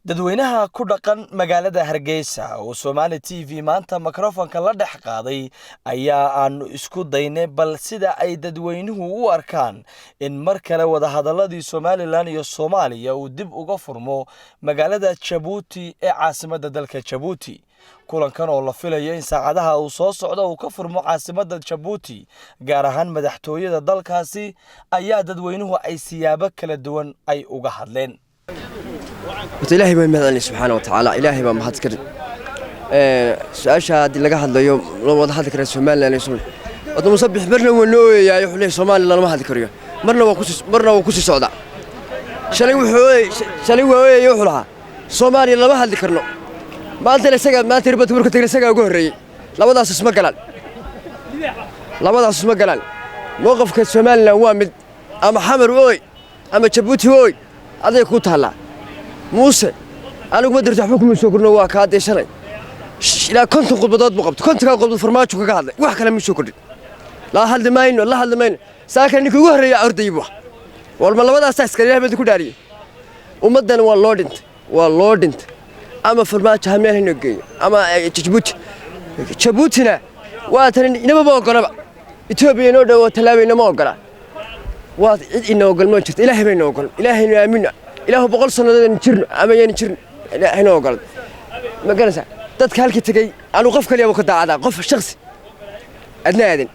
Dadweynaha ku dhaqan magaalada Hargeysa oo Somali TV maanta mikrofonka la dhex qaaday ayaa aanu isku daynay bal sida ay dadweynuhu u arkaan in mar kale wadahadaladii Somaliland iyo Soomaaliya uu dib uga furmo magaalada Jabuuti ee caasimadda dalka Jabuuti. Kulankan oo la filayo in saacadaha uu soo socdo uu ka furmo caasimadda Jabuuti, gaar ahaan madaxtooyada dalkaasi, ayaa dadweynuhu ay siyaabo kala duwan ay uga hadleen. Horta Ilaahay baan mahad celinay subxaana wa tacaala. Ilaahay baa mahad iska. Su-aasha haddii laga hadlayo, loo wada hadli karaa Somaliland iyo Soomaaliya? Horta Musabix marna waa noo ooyayaay, wuxuu leeyahay Soomaaliya lama hadli karayo, marna waa kusii socdaa. Shalay wuxuu ooyay, shalay waa ooyayay, wuxuu lahaa Soomaaliya lama hadli karno. Maantana isaga, maanta ribadka markuu tagay isagaa ugu horreeyey. Labadaas isma galaan, labadaas isma galaan. Mowqafka Somaliland waa mid: ama Xamar ooy ama Jabuuti ooy, aday kuu taallaa. Muuse anigu ma dirto, waxba kuma soo kordhino. Waa kaa dee shalay ilaa 50 khudbadood buu qabtay. 50-kaa khudbad Farmaajo kaga hadlay, wax kale ma soo kordhin. La hadli mayno, la hadli mayno. Saakana ninkii ugu horreeya ordayay buu. Walma labadaasaa iskale? Ilaah baa ku dhaariyey. Ummaddan waa loo dhintay, waa loo dhintay. Ama Farmaajo ha meel hanoo geeyo ama Jabuuti. Jabuutina waa tan inamaba ogolaba. Etoobiya inoo dhow oo tallaaba inama ogola. Waa cid ina ogol ma jirto. Ilaahay bayna ogol, Ilaahaynu aamino. Ilaahu 100 sannadood aynu jirno ama ayaynu jirno, Ilaahayna ogol. Ma garanaysaa? Dadka halkii tegey anu qof kaliya ka daacadaa, qof shakhsi adna aadan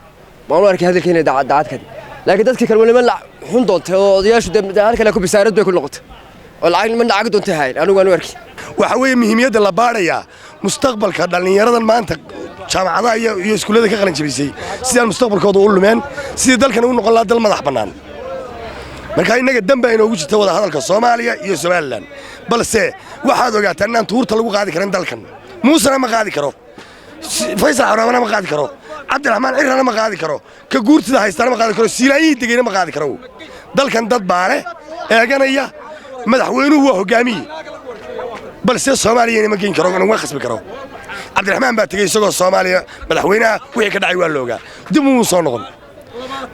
baan u arkay hadalka inay daacad daacad ka, laakiin dadkii kale niman xun doontay oo odayaashu dee halkale ku bisaarad bay ku noqotay oo lacag niman lacag doontay haayeen, anigu aan u arkay. Waxa weeye muhiimiyadda la baadhayaa mustaqbalka dhallinyaradan maanta jaamacadaha iyo iskuullada ka qalin jabisay, sidaan mustaqbalkooda u lumeen, sidii dalkan u noqon lahaa dal madax bannaan. Marka innaga danbaa inoogu jirta wada hadalka Soomaaliya iyo Somaliland, balse waxaad ogaataa inaan tuurta lagu qaadi karin dalkan. Muusena ma qaadi karo, Faysal Xaraamana ma qaadi karo, Cabdiraxmaan Cirrana ma qaadi karo, ka guurtida haystaana ma qaadi karo, Siilaanyihii degeyna ma qaadi karo. Dalkan dad baa leh eeganaya. Madaxweynuhu waa hoggaamiye, balse Soomaaliya ma geyn karo, ma khasbi karo. Cabdiraxmaan baa tegey isagoo Soomaaliya madaxweynaha, wixii ka dhacay waa la ogaa, dib umuu soo noqon.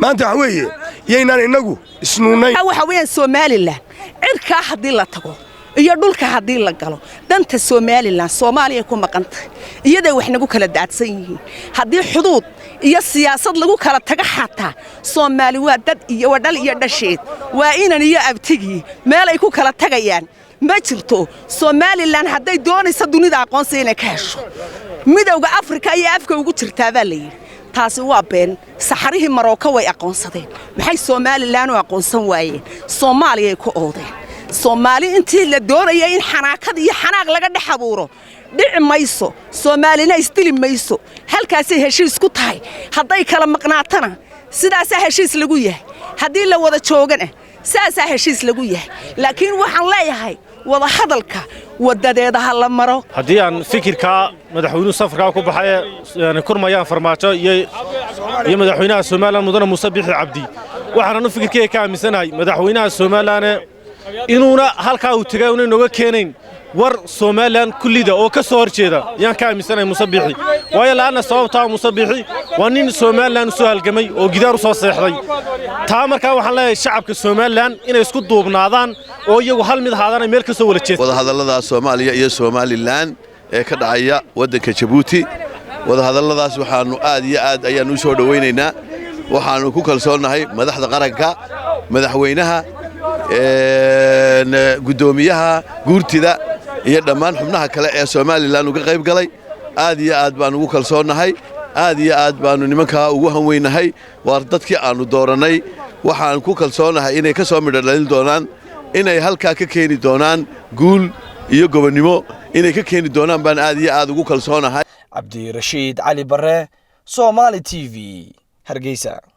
Maanta waxa weeye yaynaan innagu isnuunnayn. Waxa weeyaan Somaliland cirkaa haddii la tago iyo dhulka haddii la galo, danta Somaliland Soomaaliya ku maqan tahay, iyaday wax nagu kala daadsan yihiin. Haddii xuduud iyo siyaasad lagu kala tago xataa, Soomaali waa dad iyo waa dhal iyo dhasheed, waa inan iyo abtigii, meel ay ku kala tagayaan ma jirto. Somaliland hadday doonayso dunida aqoonsi inay ka hesho, Midowga Afrika ayaa afka ugu jirtaa baa la yidhi. Taasi waa been. Saxarihii Marooko way aqoonsadeen, maxay Somaliland u aqoonsan waayeen? Soomaaliyay ku oodeen. Soomaali intii la doonaya in xanaakad iyo xanaaq laga dhex abuuro, dhici mayso. Soomaalina isdili mayso, halkaasay heshiis ku tahay. Hadday kala maqnaatana sidaasaa heshiis lagu yahay, haddii la wada joogana saasaa heshiis lagu yahay. Laakiin waxaan leeyahay wadahadalka wadadeeda ha la maro. Haddii aan fikirkaa madaxweynuhu safarkaa ku baxay kurmayaan Farmaajo iyo madaxweynaha Somaliland mudane Muuse Bixi Cabdi, waxaanan u fikirkeyga ka aaminsanahay madaxweynaha Somaliland inuuna halkaa uu tegay una inooga keenayn war Somaliland kullida oo ka soo hor jeeda yaan ka aaminsanahay Muuse Biixi. Waayo la'anna sababtaa Muuse Biixi waa nin Somaliland u soo halgamay oo gidaar u soo seexday. Taa markaa waxaan leeyahay shacabka Somaliland inay isku duubnaadaan oo iyagu hal mid ahaadaan, ay meel ka soo wada jeestaan. Wadahadallada Soomaaliya iyo Somaliland ee ka dhacaya waddanka Jabuuti, wadahadalladaas waxaannu aad iyo aad ayaannu u soo dhowaynaynaa. Waxaannu ku kalsoonnahay madaxda qaranka, madaxweynaha, guddoomiyaha guurtida iyo dhammaan xubnaha kale ee Somaliland uga qayb galay. Aad iyo aad baan ugu kalsoonnahay, aad iyo aad baannu nimankaa ugu hanweynahay. Waa dadkii aannu doorannay. Waxaan ku kalsoonahay inay ka soo midho dhalin doonaan, inay halkaa ka keeni doonaan guul iyo gobonnimo inay ka keeni doonaan baan aad iyo aad ugu kalsoonahay. Cabdirashiid Cali Bare, Somali TV, Hargeysa.